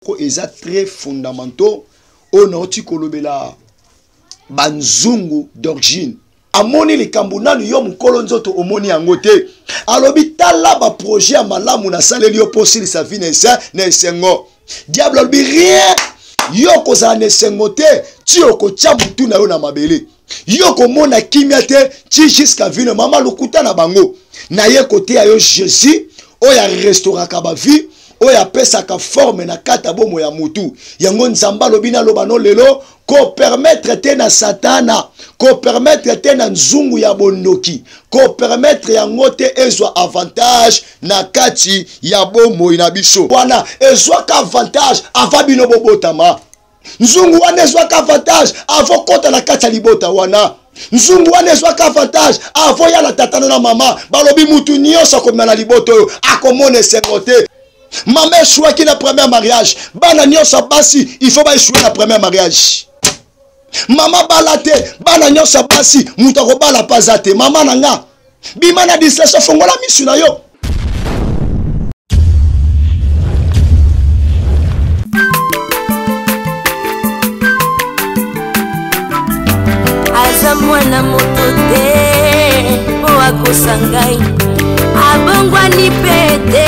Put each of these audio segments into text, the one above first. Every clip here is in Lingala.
Ko eza très fondamentaux oyo nauti kolobela banzungu d'origine amoni likambo nanu yo mokolo nzoto omoni yango te alobi tala baprojet ya malamu nasaleli yo mpo osilisa vi na esengo diable alobi rien yo okozala na esengo te ti okotya motu na yo na mabele yo okomona kimia te ti jusqu'à vino mama lokuta na bango naye koteya yo jésus oyo arestauraka bavie oyo apesaka forme na kati ya bomoi ya motu yango nzambe alobi naloba no lelo kopermettre te na satana kopermettre te na nzungu ya bondoki kopermettre yango te ezwa avantage na kati ya bomoi na biso wana ezwaka avantage ava bino bobotama nzungu wana ezwaka avantage avo kota na kati ya libota wana nzungu wana ezwaka avantage avo ya na tata na mama balobi mutu nyonso akomema na libota oyo akomona esengo te mama eshuaki na premier mariage bana nyonso ya basi il faut baeshue na premier mariage mama bala te bana nyonso ya basi moto akobala mpe aza te mama na nga bima na distraction fongola misu na yo aza mwana moto te mpo akosa ngai abongwani mpe te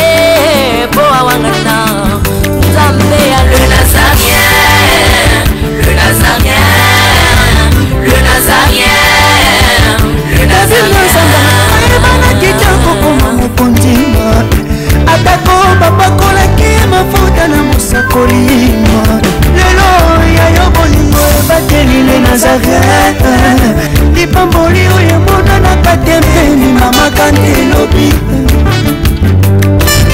mpo awangana nzambe ya le nazarien le nazarien le nazarien le nazarien ayebanaki te akokoma mokonzi atako bapakolaki mafuta na mosakoli lelo ya yo bolingo ebateli le nazaret lipamboli oyo emonanaka te mpeni mama kante elobi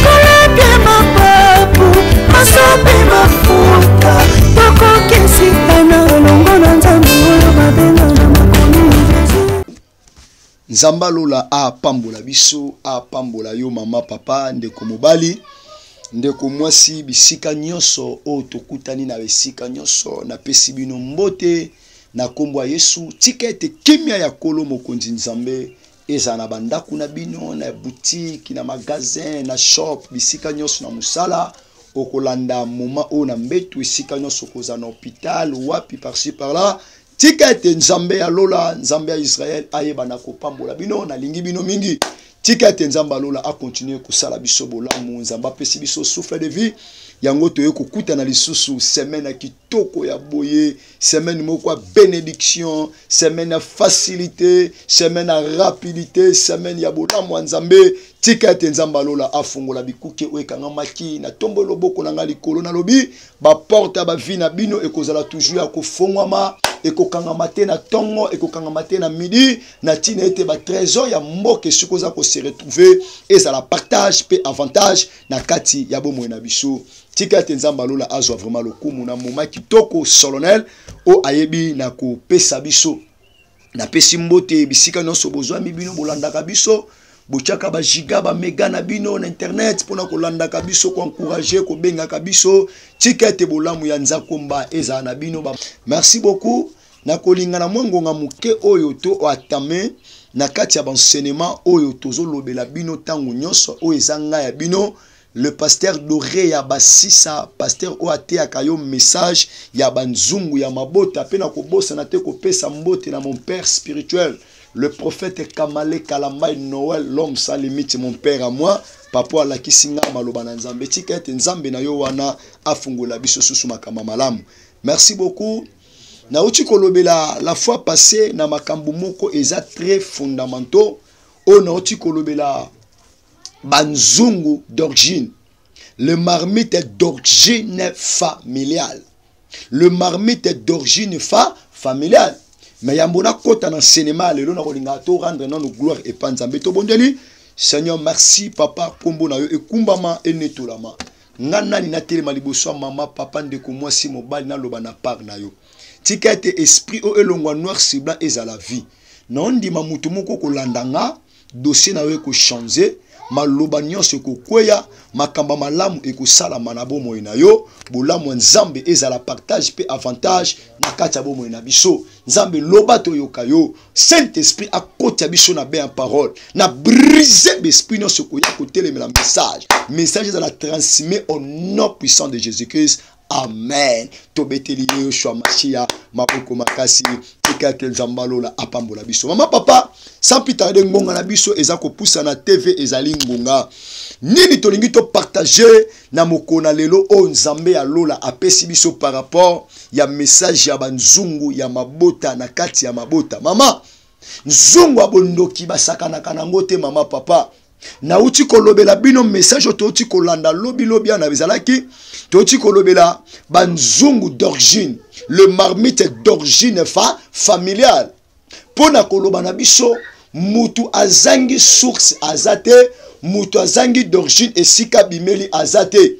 kolapie mapapu masopi mafuta tokokisitana elongo na nzambe oyo babenga na makomi Nzambe alola apambola biso, apambola yo mama, papa, ndeko mobali, ndeko mwasi, bisika nyonso oyo tokutani na esika nyonso, napesi bino mbote na nkombo ya Yesu. Tika ete kimia ya Nkolo Mokonzi Nzambe ezala na bandako na bino, na boutique, na magasin, na shop, bisika nyonso na mosala okolanda moma oyo na mbetu, esika nyonso okozala na hôpital, wapi par-ci par-là. Tika ete Nzambe ya lola, Nzambe ya Israël ayeba na kopambola bino. Nalingi bino mingi. Tika ete Nzambe ya lola akontinue kosala biso bolamu. Nzambe apesi biso souffle de vie. Yango toye kokutana lisusu semaine ya kitoko ya boye, semaine moko ya benediction, semaine ya facilité, semaine ya rapidité, semaine ya bolamu ya Nzambe. Tika ete Nzambe ya lola afongola bikuke oyo ekangamaki. Natomboli loboko na ngai likolo, nalobi Ba porte ya ba vie na bino ekozala toujours ya kofongwama, ekokangama te na tongo, ekokangama te na midi, na tina ete ba trésor ya mboka esika oza ko se retrouver ezala partage pe avantage na kati ya bomoi na biso. Tika ete Nzambe alola azwa vraiment lokumu na moment kitoko solennel oyo ayebi na kopesa biso. Napesi mbote bisika nyonso bozwami bino bolandaka biso, botiaka ba giga ba mega na bino na internet mpona kolandaka biso, koencourage, kobengaka biso. Tika ete bolamu ya Nzakomba ezala na bino. Merci beaucoup. Nakolinga na mwa ngonga moke oyo to atame na kati ya baenseignement oyo tozolobela bino ntango nyonso, oyo eza ngai ya bino le pasteur Doré ya Basisa, pasteur oyo ateyaka yo message ya banzungu ya mabota, pe na kobosana te kopesa mbote na mon père spirituel le prophète Kamale Kalambay Noël, l'homme sans limite, mon père à moi. Papa alakisi nga maloba na Nzambe, tika ete Nzambe na yo wana afungola biso susu makambo malamu. Merci beaucoup. Nauti kolobela la fois passée na makambo moko eza très fondamentaux oyo nauti kolobela banzungu d'origine, le marmite d'origine familiale, le marmite d'origine fa familiale. Mais yambo nakota na cinéma lelo, nakolinga to rendre nanu gloire epa Nzambe. Tobondeli Seigneur, merci papa, kombo na yo ekumbama enetolama. Nga nani natelema liboso ya mama, papa, ndeko mwasi, mobali, naloba na part na yo. Tika ete esprit oyo elongwa noir sur blanc ezala vie. Naondima moto moko kolanda nga, dossier na yo eko changer, Maloba nyonso ekokweya, makambo ya malamu ekosalama na bomoi na yo. Bolamu ya Nzambe ezala partage mpe avantage na kati ya bomoi na biso. Nzambe, loba toyoka yo. Saint-Esprit akota biso na bain ya parole, na briser b'esprit nyonso ekoya kotelemela message. Message ezala transmis au nom puissant de Jésus-Christ. Amen. Tobeteli Yoshua Mashia maboko makasi. Tika ete Nzambe alola apambola biso. Mama papa, sans plus tarder ngonga na biso eza kopusa na TV ezali ngonga. Nini tolingi to partager na mokona lelo oyo Nzambe ya lola apesi biso par rapport ya message ya banzungu ya mabota na kati ya mabota. Mama, nzungu ya bondoki basakanaka nango te mama papa. Nauti kolobela bino message oyo touti kolanda lobi lobi wana ezalaki touti kolobela banzungu d'origine, le marmite d'origine fa familiale, mpo na koloba na biso mutu azangi source aza te, mutu azangi d'origine esika bimeli aza te.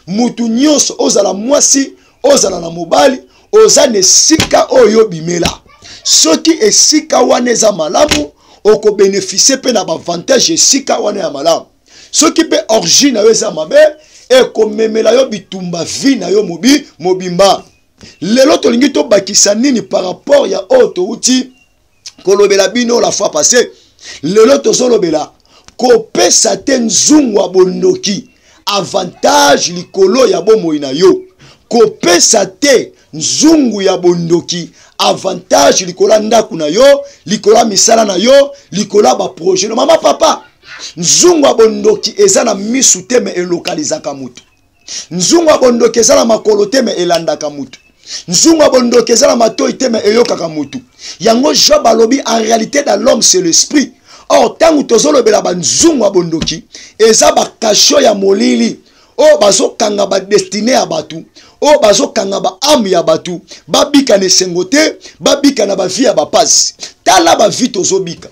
Mutu nyonso, ozala mwasi ozala na mobali, oza na esika oyo bimela. Soki esika wana eza malamu, okobénéficie mpe na bavantage esika wana ya malamu. Soki mpe origine na yo eza mabe, ekomemela yo bitumba vie na yo mobimba. Lelo tolingi tobakisa nini par rapport ya oyo touti kolobela bino la fois passée? Lelo tozolobela kopesa te nzungu ya bondoki avantage likolo ya bomoi na yo. Kopesa te nzungu ya bondoki avantage likolo ya ndako na yo, likolo ya misala na yo, likolo ya baprojet na mama papa. Nzungu ya bondoki eza na misu te, me elokalizaka moto. Nzungu ya bondoki eza na makolo te, me elandaka moto. Nzungu ya bondoki eza na matoi te, me eyokaka moto. Yango Job alobi en réalité dans l'homme c'est l'esprit. Or ntango tozolobela banzungu ya bondoki, eza bakasho ya molili oyo bazokanga badestine ya bato, oyo bazokanga baame ya bato, babika na esengo te, babika na bavie ya bapasi. Tala bavie tozobika,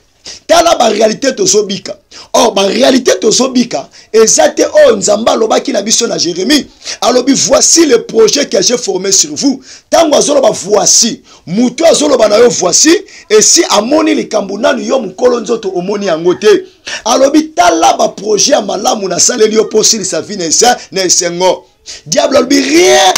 tala baréalité tozobika. Or baréalité tozobika eza te oyo Nzambe alobaki na biso na Jérémie. Alobi voici le projet que j'ai formé sur vous. Ntango azoloba voici, moto azoloba na yo voici, esi amoni likambo nanu yo mokolo nzoto omoni yango te. Alobi tala baprojet ya malamu nasaleli yo mpo osilisa vie na esengo. Diable alobi rien,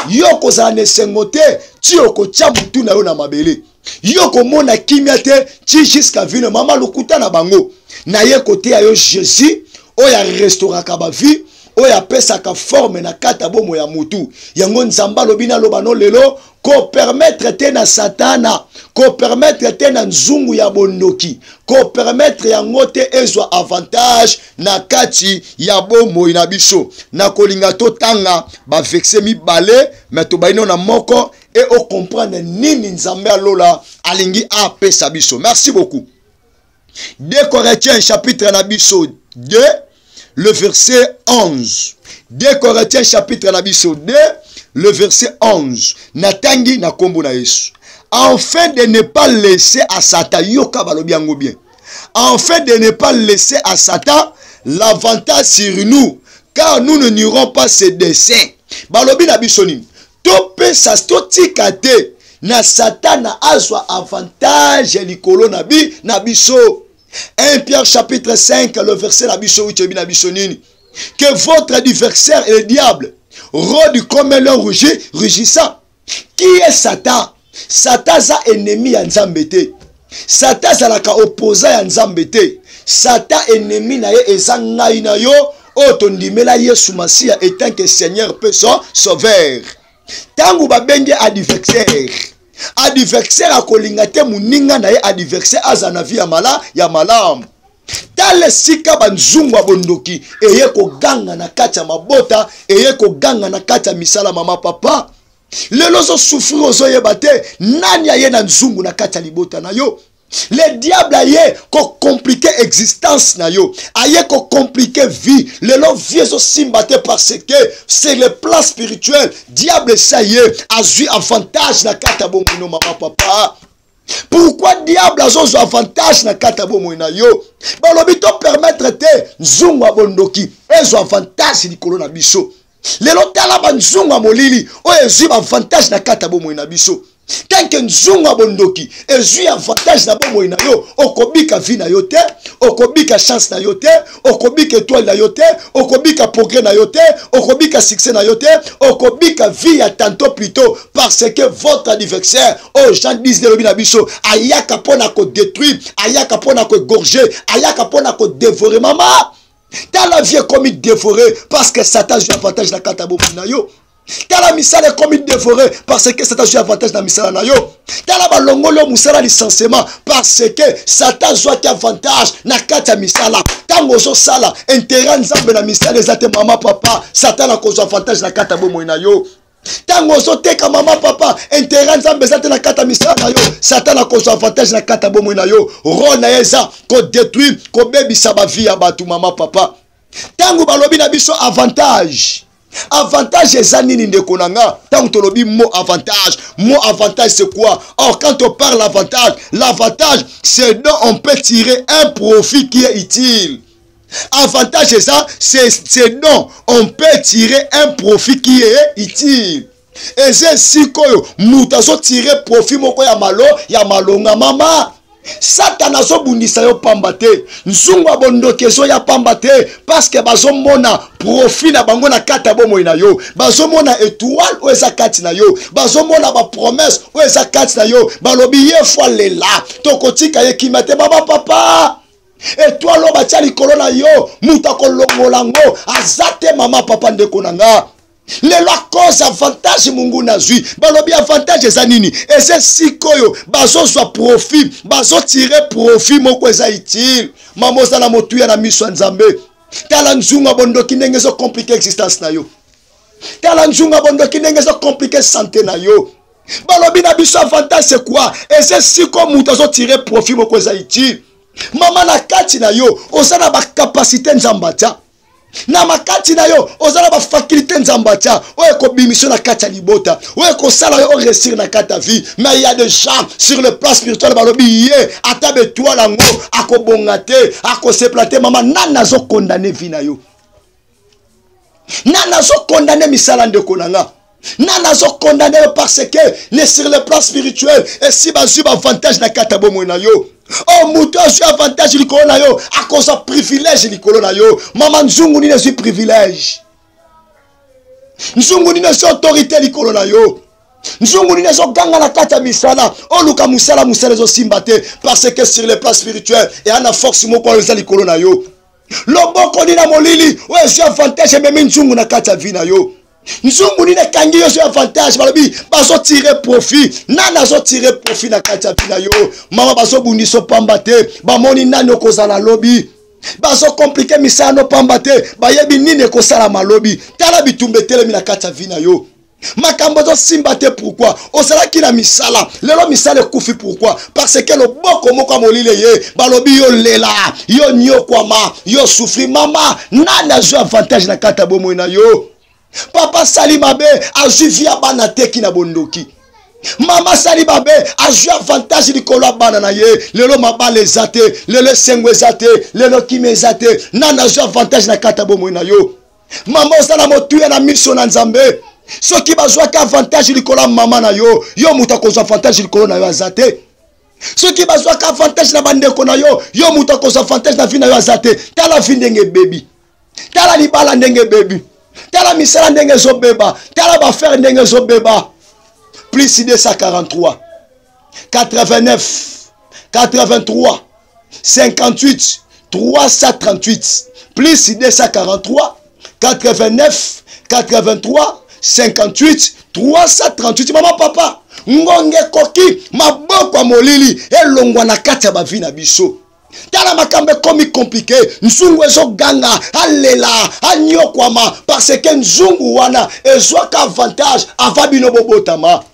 yo kozala na esengo te ti okotia motu na yo na mabele, yo komona kimia te ti jusqu'à vino. Mama, lokuta na bango. Naye koteya yo Jésus oyo arestauraka bavie, oyo apesaka forme na kati ya bomoi ya motu. Yango Nzambe alobi naloba no lelo, kopermettre te na Satana, kopermettre te na nzungu ya bondoki, kopermettre yango te ezwa avantage na kati ya bomoi na biso. Nakolinga totanga baverse mibale, me tobaino na moko e ocomprendre nini Nzambe alola alingi apesa biso. Merci beaucoup. 2 Corinthiens chapitre na biso 2 le verset 11. 2 Corinthiens chapitre na biso 2 le verset 11. Natangi na kombo na Yesu. Afin de ne pas laisser à Satan, yoka balobi yango bien. Afin de ne pas laisser à Satan l'avantage sur nous, car nous ne nierons pas ses desseins. Balobi na biso nini? Topesa, totika te na Satana azwa avantage likolo na bi na biso. 1 Pierre chapitre 5 le verset na biso 8 ebi na biso nini? Que votre adversaire est le diable rôde comme un lion rugissant. Qui est Satan? Satan aza ennemi ya Nzambe te. Satan azalaka opposant ya Nzambe te. Satan ennemi na ye eza ngai na yo oyo tondimela Yesu Masiya etant que Seigneur pe sauveur. Tango babengi adversaire, adversaire akolinga te moninga na ye adversaire aza na vie ya mala ya malamu. Tala esika banzungu ya bondoki eye koganga na kati ya mabota, eye koganga na kati ya misala. Mama papa, lelo ozosouffrir, ozoyeba te nani aye na nzungu na kati ya libota na yo. Le diable aye kocompliquer existence na yo, aye kocompliquer vie. Lelo vie ezosimba te parce que c'est le plan spirituel. Diable esi aye azwi avantage na kati ya bomoi no. Mama papa, pourquoi diable azozwa avantage na kati ya bomoi na yo? Balobi to permettre te nzungu ya bondoki ezwa avantage likolo na biso. Lelo tala banzungu ya molili oyo ezwi avantage na kati ya bomoi na biso. Tant que nzungu ya bondoki ezwi avantage avantage na bomoi na yo, okobika vie na yo te, okobika chance na yo te, okobika étoile na yo te, okobika progrès na yo te, okobika succès na yo te, okobika vie ya tantôt plutôt, parce que votre adversaire oyo Jean 10 elobi na biso, ayaka mpo na kodétruire, ayaka mpo na koégorger, ayaka mpo na kodévorer. Mama, tala vie ekomi dévoré parce que Satan azwi avantage na kati ya bomoi na yo. Tala misala ekomi dévoré parce que Satan azwi avantage na misala na yo. Tala balongoli yo mosala, licenciement, parce que Satan azwaki avantage na kati ya misala. Ntango ozosala, intérêt Nzambe na misala eza te. Mama, papa, Satan akozwa avantage na kati ya bomoi na yo. Ntango ozoteka, mama, papa, intérêt Nzambe eza te na kati ya misala na yo. Satan akozwa avantage na kati ya bomoi na yo. Rôle na ye eza kodétruire, kobebisa bavie ya bato. Mama, papa, ntango balobi na biso avantage, avantage eza nini, ndeko na nga? Ntango tolobi mot avantage, mot avantage, c'est quoi? Or, quand on parle avantage, l'avantage, c'est dont on peut tirer un profit qui est utile. Avantage eza, c'est dont on peut tirer un profit qui est utile. Eza esika oyo moto azotire profit moko ya malo ya malonga. Mama, Satana azobundisa yo pamba te. Nzungu ya bondoki ezoya pamba te, parce que bazomona profit na bango na kati ya bomoi na yo. Bazomona étoile oyo eza kati na yo, bazomona bapromesse oyo eza kati na yo. Balobi ye fo alela, tokotika ye kimia te. Baba, papa, étoile oyo batia likolo na yo, moto akolongola yango aza te. Mama, papa, ndeko na nga, lelo à cause avantage monguna azwi. Balobi avantage eza nini? Eza esika oyo bazozwa profit, bazotire profit moko eza utile. Mama, oza na motuya na miso ya Nzambe. Tala nzungu ya bondoki ndenge ezocompliquer existence na yo. Tala nzungu ya bondoki ndenge ezocompliquer santé na yo. Balobi na biso avantage, c'est quoi? Eza esika moto azotire profit moko eza utile. Mama, na kati na yo oza na bacapacité Nzambe atia na makati na yo, oza na bafaculté Nzambe atia, oyo ekobimisa na kati ya libota, oyo ekosala yo oréussir na kati ya vie. Mais il y a des gens, sur le plan spirituel, balobi ye ata betwale yango akobonga te, akosepela te. Mama, nani azocondamner vie na yo? Nani azocondamner misala, ndeko na nga? Nani azocondamner yo? Parce que ne sur le plan spirituel, esi bazwi baavantage na kati ya bomoi na yo. Oyo moto azwi avantage likolo na yo, akozwa privilège likolo na yo. Mama, nzungu nini ezwi privilège? Nzungu nini ezwi autorité likolo na yo? Nzungu nini ezoganga na kati ya misala? Oluka mosala, mosala ezosimba te, parce que sur le plan spirituel eya na force moko oyo eza likolo na yo. Loboko nini na molili oyo ezwi avantage, ememi nzungu na kati ya vie na yo? Nzungu nini ekangi yo, ezwi avantage? Balobi bazotire profit. Nani azotire profit na kati ya vie na yo? Mama, bazobundisa pamba te. Bamoni nani okozala lobi. Bazocompliquer misala no pamba te. Bayebi nini ekosalama lobi. Tala bitumba etelemi na kati ya vie na yo. Makambo ezosimba te. Pourquoi? Ozalaki na misala, lelo misala ekufi. Pourquoi? Parce que loboko moko ya molili ye. Balobi yo lela, yo nyokwama, yo souffrir. Mama, nani azwi avantage na kati ya bomoi na yo? Papa asali mabe, azwi vie ya bana, teki na bondoki. Mama asali mabe, azwi avantage likolo ya bana na ye. Lelo mabala eza te, lelo esengo eza te, lelo kimia eza te. Nani azwi avantage na kati ya bomoi na yo? Mama, oza na motuya na miso na Nzambe. Soki bazwaki avantage likolo ya mama na yo, yo moto akozwa avantage likolo na yo aza te. Soki bazwaki avantage na bandeko na yo, yo moto akozwa avantage na vie na yo aza te. Tala vie ndenge ebebi, tala libala ndenge ebebi, tala misala ndenge ezobeba, tala baaffaires ndenge ezobeba. Plus 243 89 83 58 338, plus 243 89 83 58 338. Mama, papa, ngonga ekoki maboko ya molili elongwa na kati ya bavie na biso. Tala makambo ekomi compliqué. Nzungu ezoganga, alela, anyokwama, parce que nzungu wana ezwaka avantage avant bino bobotama.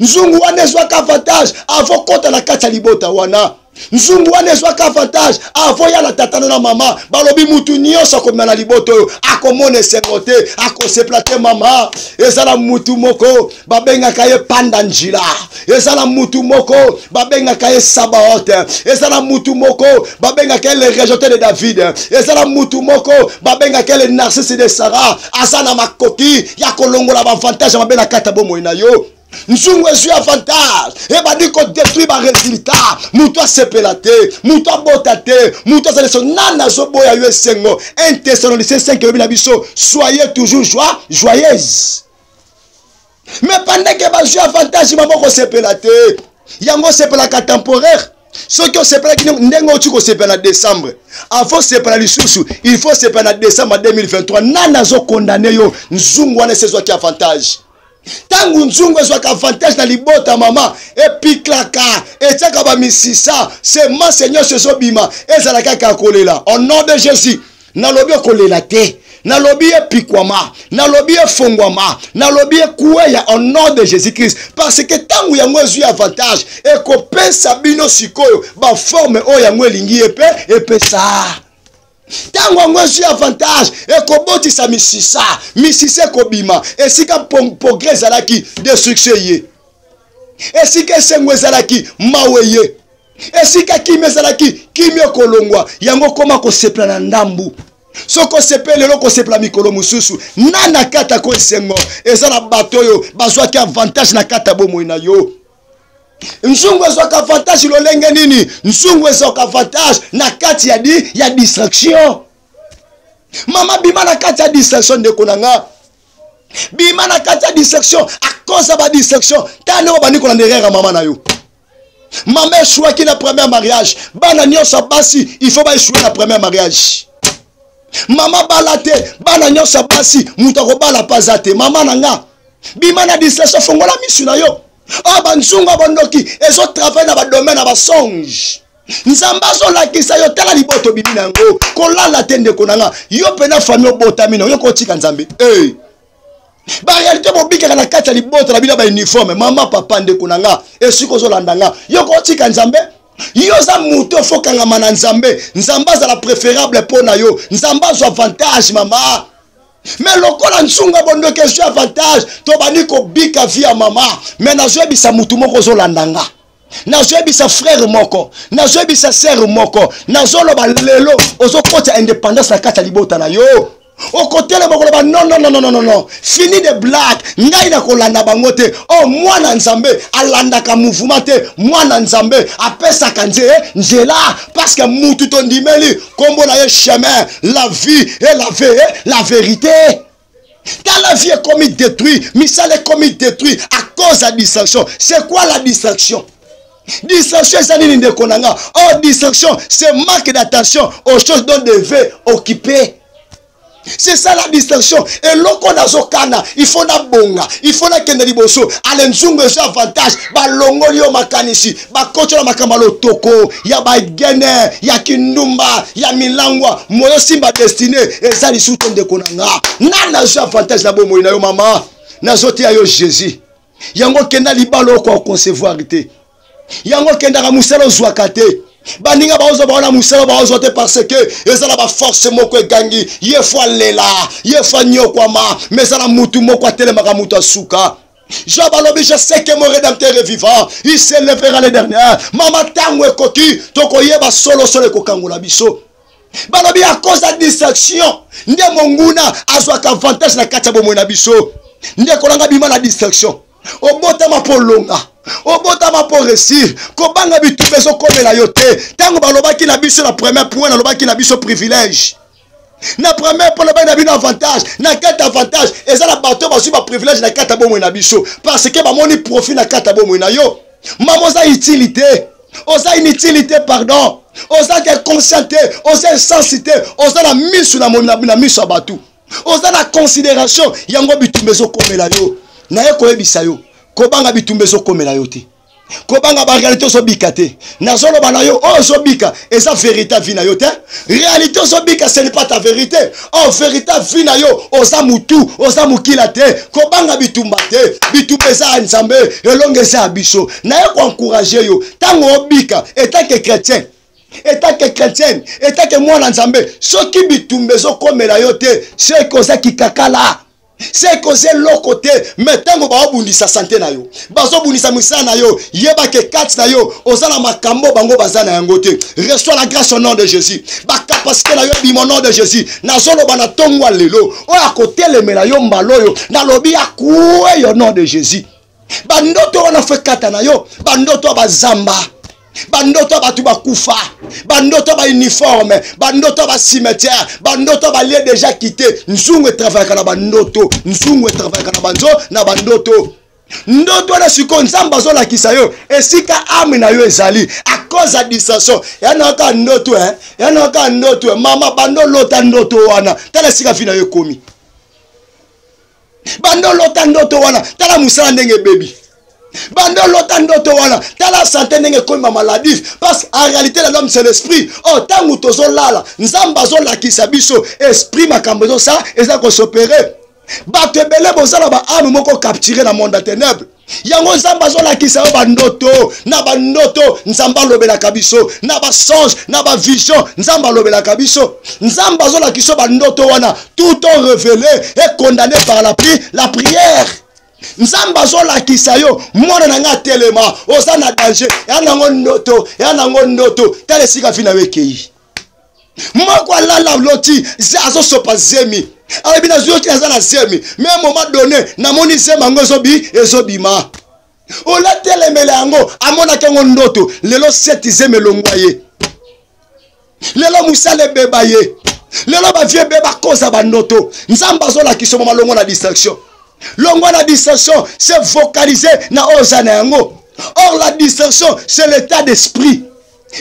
Nzungu wana ezwaka avantage avant kota na kati ya libota wana. Nzungu wana ezwaka avantage avant ya na tatano na mama. Balobi mutu nyonso akomema na libota oyo akomona esengo te, akosepela te. Mama, eza na mutu moko babengaka ye Panda Njila, eza na mutu moko babengaka ye Sabaote, eza na mutu moko babengaka ye le rejeté de David, eza na mutu moko babengaka ye le narcisse de Sarah. Aza na makoki ya kolongola baavantage ya mabe na kati ya bomoi na yo. Nzungu ezwi avantage, ebandi kodétruire baresultat. Moto asepela te, moto abota te, moto azala esengo. Nani azoboya yo esengo? 1 Thessaloniciens 5 elobi na biso, soyez toujours joie, joyeuse. Mais pendant que bazwi avantage, mama okosepela te. Yango osepelaka temporaire. Soki osepelaki ndenge oti kosepela na décembre, avant osepela lisusu, il faut osepela na décembre 2023. Nani azokondane yo? Nzungu wana esi ezwaki avantage. Ntango nzungu ezwaka avantage na libota, mama, epiklaka, etiaka bamisisa, semence nyonso ezobima, ezala kaka kolela. Au nom de Jésus, nalobi okolela te, nalobi epikwama, nalobi efongwama, nalobi ekweya au nom de Jésus Christ. Parce que ntango yango ezwi avantage, ekopesa bino sikoyo baforme oyo yango elingi ye mpe epesa. Ntango yango ezwi avantage, ekobotisa misisa, misisa ekobima. Esika progrès ezalaki, destruction ye. Esika esengo ezalaki, mawe ye. Esika kimia ezalaki, kimia ekolongwa. Yango koma kosepela na ndambu. Soki osepeli lelo, kosepela mikolo mosusu. Nani akatako esengo? Eza na bato oyo bazwaki avantage na kati ya bomoi na yo. Nzungu ezwaka avantage lolenge nini? Nzungu ezwaka avantage na kati ya, di, ya distraction. Mama, bima na kati ya distraction. Ndeko na nga, bima na kati ya distraction. À cause ya badistraction, tala ndenge obandi kolanda erreur ya mama na yo. Mama eshuaki na premier mariage. Bana nyonso ya basi, il faut baeshue na premier mariage. Mama bala te, bana nyonso ya basi, moto akobala mpe aza te. Mama na nga, bima na distraction, fongola misu na yo. Oyo banzungu ya bondoki ezotravaille na badomaine ya basonge. Nzambe azolakisa yo, tala liboto obimi na yango. Kolala te, ndeko na nga. Yo mpena famille obotami na yo, kotika Nzambe. Hey. Barealité bobikaka na kati ya libota na bino ya bauniforme. Mama, papa, ndeko na nga, esika ozolanda nga, yo kotika Nzambe. Yo oza moto, ofokangama na Nzambe. Nzambe azala préférable mpo na yo, Nzambe azwa avantage, mama. Me lokola nzunga bondoki ezwi avantage, tobandi kobika vie ya mama. Me nazoyebisa motu moko ozolanda nga, nazoyebisa frère moko, nazoyebisa sœur moko, nazoloba lelo, ozokota indépendance na kati ya libota na yo. Okotelema, koloba non, non, non, non, non, non, fini de blague. Ngai nakolanda bango te. O mwana Nzambe alandaka mouvement te. Mwana Nzambe apesaka nze nzela, parce que mutu tondimeli, nkombo na ye chemin, la vie et la, ve, la vérité. Tala, vie ekomi détruit, misala ekomi détruit à cause ya distraction. C'est quoi la distraction? Distraction eza nini, ndeko na nga? Oh, distraction, c'est manque d'attention aux choses dont devait occuper. C'est ça la distraction. Eloko nazokana, il faut nabonga, il faut nakende liboso. Ale, nzungu eza avantage, balongoli yo makanisi, bakoti na makambo ya lotoko, ya bagene, ya kindumba, ya milangwa. Moyo simba destine eza lisusu te. Ndeko na nga, nani nazwi avantage na bomoi na yo? Mama, nazoteya yo Jésus. Yango okenda libala, oko oconcevoir te. Yango okendaka mosala, ozwaka te. Baninga baozwa, baona mosala, baozwa te, parce que eza na baforce moko egangi. Ye fo alela, ye fo anyokwama, mais eza na mutu moko atelemaka, mutu asuka. Job alobi: "Je sais que mon rédempteur est vivant, il se lèvera le dernier." Mama, ntango ekoki, tokoyeba solosolo, ekokangola biso. Balobi à cause ya distraction nde monguna azwaka avantage na kati ya bomoi na biso. Ndeko nanga, bima na distraction. Obotama mpo olonga, obotama mpo réussir. Kobanga bitumba ezokomela yo te. Ntango balobaki na biso na premier point, nalobaki na biso privilège. Na premier point, nalobaki na bino avantage. Na kati avantage, eza na bato bazwi baprivilège na kati ya bomoi na biso, parce que bamoni profit na kati ya bomoi na yo. Mama, oza utilité, oza inutilité, pardon, oza te conscient te, oza insensi te, oza na misu na miso ya bato, oza na considération. Yango bitumba ezokomela yo. Naye koyebisa yo, kobanga bitumba ezokomela yo te, kobanga baréalité ozobika te. Nazoloba na yo, oyo ozobika eza vérité vie na yo te. Réalité ozobika, ce n'est pas ta vérité. Oh, vérité vie na yo, oza mutu, oza mokila te. Kobanga bitumba te. Bitumba eza ya Nzambe, elongo eza ya biso. Naye koencourager yo, ntango obika etake chrétien, etake chrétienne, etake mwana Nzambe, soki bitumba ezokomela yo te, soki oza kikakala, seke oza eloko te. Me ntango baobundisa santé na yo, bazobundisa misala na yo, yebake kati na yo oza na makambo bango baza na yango te. Reçois la grâce au nom de Jésus. Bacapacité na yo ebima au nom de Jésus. Nazoloba na ntongo ya lelo, oyo akotelemela yo mbala oyo, nalobi akweyo au nom de Jésus. Bandoto wana fo ekata na yo, bandoto ya bazamba, bandoto ya bato bakufa, bandoto ya bauniforme, bandoto ya bacimetière, bandoto ya balie déjà quitté. Nzungu etravayaka na bandoto, nzungu etravayaka na banzo na bandoto. Ndoto wana sikoyo Nzambe azolakisa yo esika ame na yo ezali à cause ya distraction. Ya na kaka ndoto, eh? Ya na kaka ndoto, eh? Mama, bando lota ndoto wana, tala esika vi na yo ekomi. Bando lota ndoto wana, tala mosala ndenge ebebi. Bando lota ndoto wana, tala sante ndenge ekomi ba maladie. Parce que en réalité la l'homme c'est l'esprit. Oh, ntango tozolala, Nzambe azolakisa biso esprit makambo ezosala, eza kosopere. Bato ebele bozala ba ame moko capture na monde ya ténèbres. Yango Nzambe azolakisa yo bandoto, na bandoto Nzambe alobelaka biso, na basonge, na bavision Nzambe alobelaka biso. Nzambe azolakisa yo bandoto wana, tout ont révélé et condamné par la prière. Nzambe azolakisa yo, mwana na nga atelema, oza na danger, ya nango ndoto, ya nango ndoto, tala esika vi na yo ekei. Moko alala loti, azosopa zemi, alobi nazwi yoki naza na zemi, mais à un moment donné namoni zemi yango ezobima. Olatelemela yango, amonaki yango ndoto. Lelo 7 zemi elongwa ye, lelo mosala ebeba ye, lelo bavie ebeba koza bandoto. Nzambe azolakisa mama, longwa na distraction, longwa na distraction, c'est vocaliser na oyo oza na yango. Or la distraction c'est l'état d'esprit.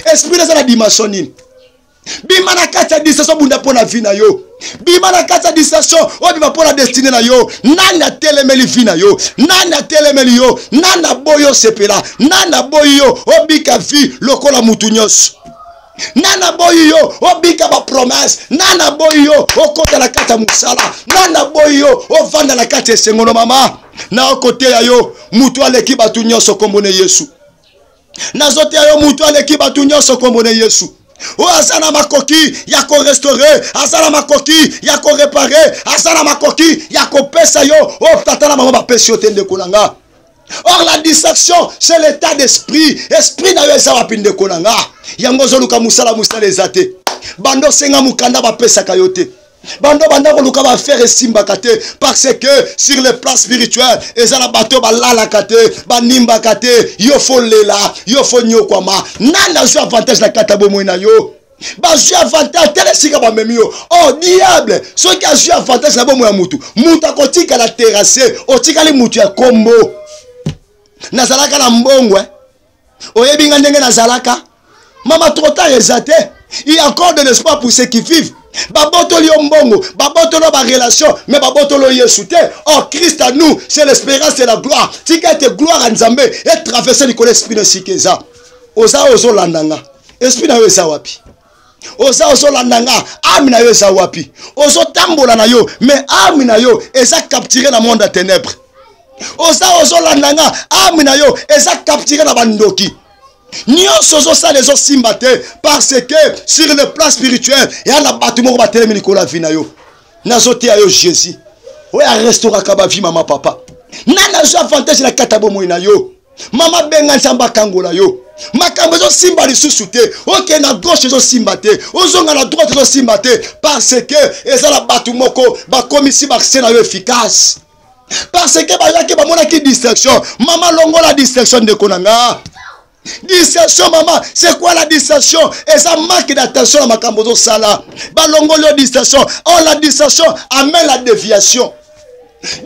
Esprit eza na dimension nini? Bima na kati ya distraction, bunda mpo na vie na yo. Bima na kati ya distraction, obima mpo na destinée na yo. Nani atelemeli vie na yo? Nani atelemeli yo? Nani aboyi osepela? Nani aboyi yo obika vie lokola mutu nyonso? Nani aboyi yo obika ba promesse? Nani aboyi yo okota na kati ya mosala? Nani aboyi yo ovanda na kati ya esengo? No mama, na okoteya yo mutu aleki bato nyonso, kombo na Yesu. Nazoteya yo mutu aleki bato nyonso, kombo na Yesu. Oyo aza na makoki ya korestaure, aza na makoki ya korepare, aza na makoki ya kopesa yo oyo tata na mama bapesi yo te, ndeko na nga. Or la distraction c'est l'état d'esprit. Esprit na yo eza wapi, ndeko na nga? Yango ozoluka mosala, mosala eza te. Bando osenga mokanda bapesaka yo te. Bando banda koluka ba affaire esimbaka te, parce que sur le plan spirituel eza na bato balalaka te, banimbaka te. Yo fo lela, yo fo nyokwama. Nani azwi avantage na kati ya bomoi na yo? Bazwi avantage tala esika bamemi yo. Oh diable, soki azwi avantage na bomoi ya mutu, mutu akotikala terrasse, otikali mutu ya kombo. Nazalaka na mbongo, eh? Oyebi nga ndenge nazalaka? Mama, trop tard eza te. Il y a encore de l'espoir pour ceux qui vivent. Babotoli yo mbongo, babotoli yo ba relation, mais babotoli yo Yesu te. Or Christ à nous, c'est l'espérance et la gloire. Tika ete gloire ya Nzambe e traverser likolo esprit na esika eza. Oza ozolanda nga. Esprit na yo eza wapi? Oza ozolanda nga, âme na yo eza wapi? Ozotambola na yo, mais âme na yo eza capturée na monde ya ténèbres. Oza ozolanda nga, âme na yo eza capturée na bandoki. Nyonso ozosala ezosimba te, parce que sur le plan spirituel ya na bato moko batelemi likolo ya vie na yo. Nazoteya yo Jésus oyo arestauraka ba vie, mama, papa. Nani azwi avantage na kati ya bomoi na yo? Mama, benga Nzambe akangola yo. Makambo ezosimba lisusu te, okende na gauche ezosimba te, ozonga na droite ezosimba te, parce que eza na bato moko bakomisi bakse na yo efficace, parce que bayaki bamonaki distraction. Mama, longola distraction, ndeko na nga. Distraction, mama, c'est quoi la distraction? Eza manque d'attention na makambo ozosala. Balongoli yo distraction. Or la distraction amène la déviation.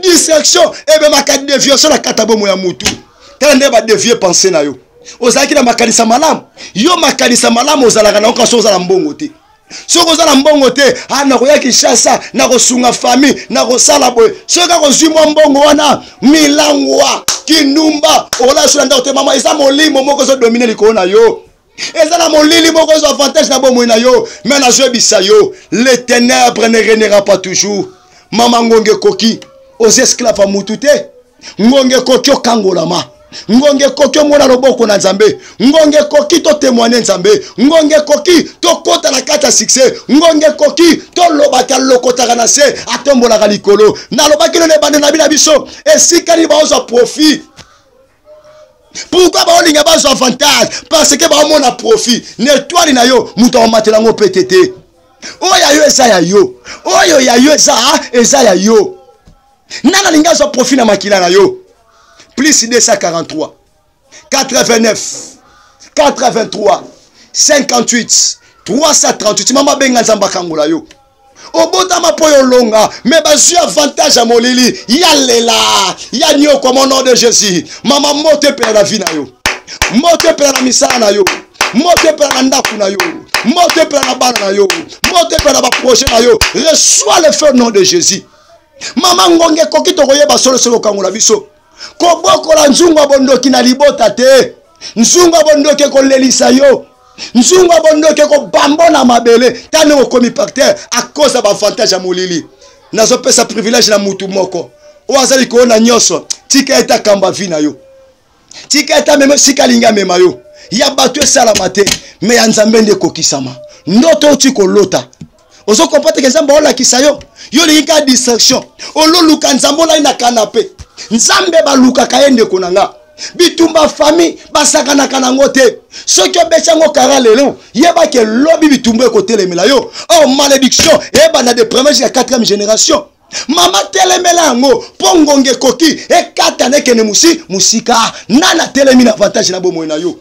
Distraction ebemaka déviation na kati ya bomoi ya mutu. Tala nde badevie pensée na yo. Ozalaki na makanisa malamu, yo makanisa malamu ozalaka na yo kasi oza na mbongo te. Soki oza na mbongo te, nakoya Kinshasa, nakosunga famille, nakosala boye. Soki akozwi mwa mbongo wana, milangwa, kindumba, okolala so na ndako te. Mama, eza molimo moko ezodomine likolo na yo, eza na molili moko ezo avantage na bomoi na yo. Mais nazoyebisa yo, le ténèbre ne régnera pas toujours. Mama, ngonga ekoki, oza esclave ya mutu te. Ngonga ekoki okangolama, ngonga ekoki omona loboko na Nzambe, ngonga ekoki totémoigne Nzambe, ngonga ekoki tokota na kati ya succès, ngonga ekoki tolobaka alokotaka na se, atombolaka likolo. Nalobaki lelo ebande na bina biso, esika nini baozwa profit? Pourquoi baolinga bazwa avantage? Parce que baomona profit na étoile na yo. Moto akomatela yango pete te. Oyo ya yo eza ya yo, oyo ya yo eza ya yo. Nani alingi azwa profit na makila na yo? Plus 243 89 83 58 338. Mama, benga Nzambe akangola yo. Obotama mpo yo olonga, me bazwi avantage ya molili ya lela ya nyoko. Mon nom de Jésus, mama, moto epela na vie na yo, moto epela na misala na yo, moto epela na ndako na yo, moto epela na bana na yo, moto epela na baprojet na yo. Reçois le feu, nom de Jésus. Mama, ngonga ekoki, tokoyeba solosolo okangola biso. Kobokola nzungu ya bondoki na libota te. Nzungu ya bondoki ekolelisa yo, nzungu ya bondoki ekobambo na mabele. Ta ndenge okomi par terre à cause ya baavantage ya molili. Nazopesa privilège na mutu moko oyo aza likolo na nyonso. Tika ete akamba vie na yo, tika ete amema esika alingi amema yo. Ya bato esalama te, me ya Nzambe nde ekokisama. Ndoto oti kolota, ozokomprendre ke Nzambe aolakisa yo. Yo olingi kaka distraction, ololuka Nzambe, olai na kanape. Nzambe balukaka ye, ndeko na nga. Bitumba famille basakanaka nango te. Soki obeti yango kara lelo, yebaki elobi bitumba ekotelemela yo. Or malédiction eyebanda de première jusqu'à quatrième génération. Mama, telemela yango mpo ngonga ekoki, ekatana, ekende mosi mosika. Nani atelemi na avantage na bomoi na yo?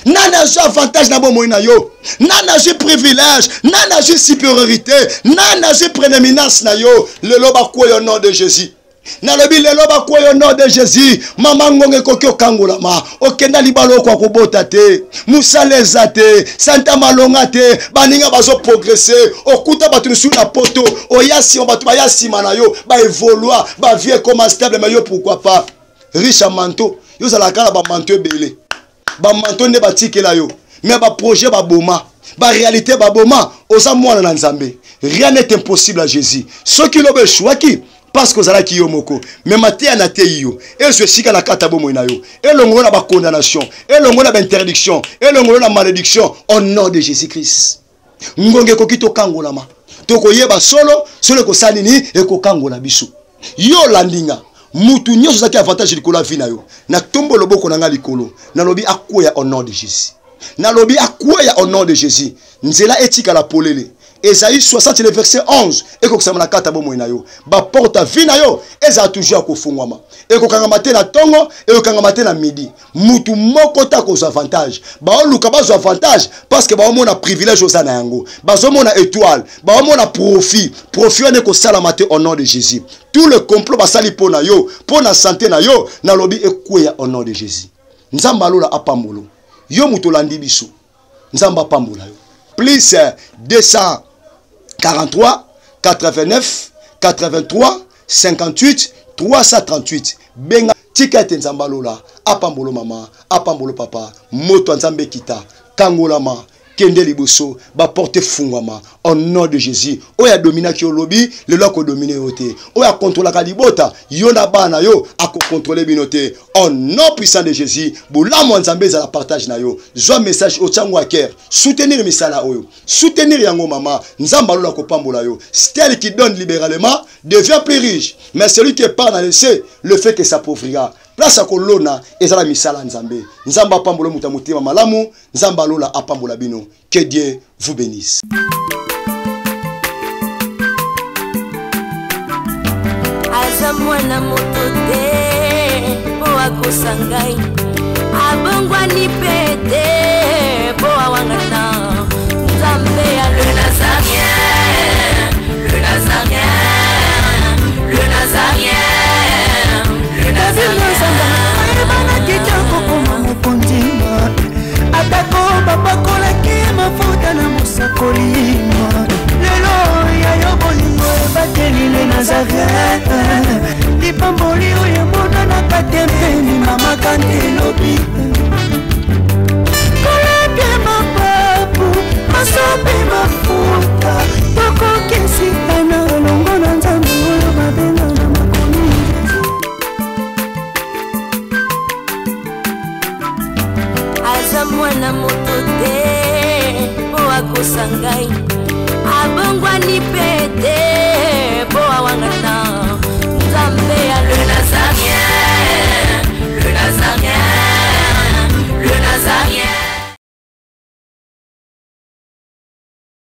Nani azwi avantage na bomoi na yo? Nani azwi privilège? Nani azwi supériorité? Nani azwi prédominance na yo? Lelo bakweyo, nom de Jésus. Nalobi lelo bakweyo, nom de Jésus. Mama, ngonga ekoki, okangolama. Okenda libala, okwa kobota te, mosala eza te, santa malonga te, baninga bazoprogresse. Okuta bato misusu na poto, oya nsima, bato baya nsima na yo, baévolua, bavie ekoma stable, mais yo pourquoi pas? Riche ya manteau, yo ozalaka na bamanteau ebele, bamanteau nde batikela yo, mais baprojet baboma, baréalité baboma. Oza mwana na Nzambe, rien n'est impossible à Jésus. Soki lobo eshwaki parce que ozalaki yo moko, me mateya na teyi yo ezwa esika na kati ya bomoi na yo, elongolo na bacondamnation, elongolo na bainterdiction, elongolo na malédiction, au nom de Jésus Christ. Ngonga ekoki, tokangolama, tokoyeba solo. Solo ekosala nini? Ekokangola biso. Yo olandi nga, mutu nyonso ozalaki avantage likolo ya vie na yo, natombo loboko na nga likolo, nalobi akweya au nom de Jésus. Nalobi akweya au nom de Jésus. Nzela etikala polele. Esaïe 60 le verset 11 ekokisama na kati ya bomoi na yo. Baporte ya vie na yo ezala toujours ya kofungwama, ekokangama te na ntongo, ekokangama te na midi. Mutu moko te akozwa avantage. Baoluka bazwa avantage parce que baomona privilège oza na yango, bazomona étoile, baomona profit. Profit wana ekosalama te au nom de Jésus. Tout le complot basali mpo na yo, mpo na santé na yo, nalobi ekweya au nom de Jésus. Nzambe alola apambolo yo, moto olandi biso. Nzambe apambola yo. Plus 243 89 83 58 338, benga. Tika ete Nzambe alola apambolo mama, apambolo papa. Moto ya Nzambe ekita, kangolama, kende liboso, baporte efungwama au nom de Jésus. Oyo adominaki olobi, lelo akodomine yo te. Oyo akontrolaka libota yo na bana yo, akokontrole bino te au nom puissant de Jésus. Bolamu ya Nzambe ezala partage na yo. Zwa message, otyango à cœur, soutenir misala oyo, soutenir yango, mama. Nzambe alola kopambola yo. Stèle qui donne libéralement devient plus riche, mais celui qui épargne a laissé le fait que s'appauvrira. Place ya kolona eza na misala ya Nzambe. Nzambe apambola moto ya motema malamu. Nzambe alola apambola bino. Que Dieu vous bénisse. Aza mwana moto te mpo akosa ngai, abongwani mpe te mpo awangana. Nzambe ya le Nazarien, le Nazarien, le Nazarien, le Nazarien. Ayebanaki te kokoma mokonzi, atako bapakolaki mafuta na mosakoli. Lelo ya yo bolingo ebateli le Nazaret, lipamboli oyo emonanaka te mpeni. Mama kante elobi kolapie mapapu, masope mafuta, tokokesitana elongo na Nzambe oyo babenga na makomi. Aza mwana moto te mpo akosa ngai, abongwani mpe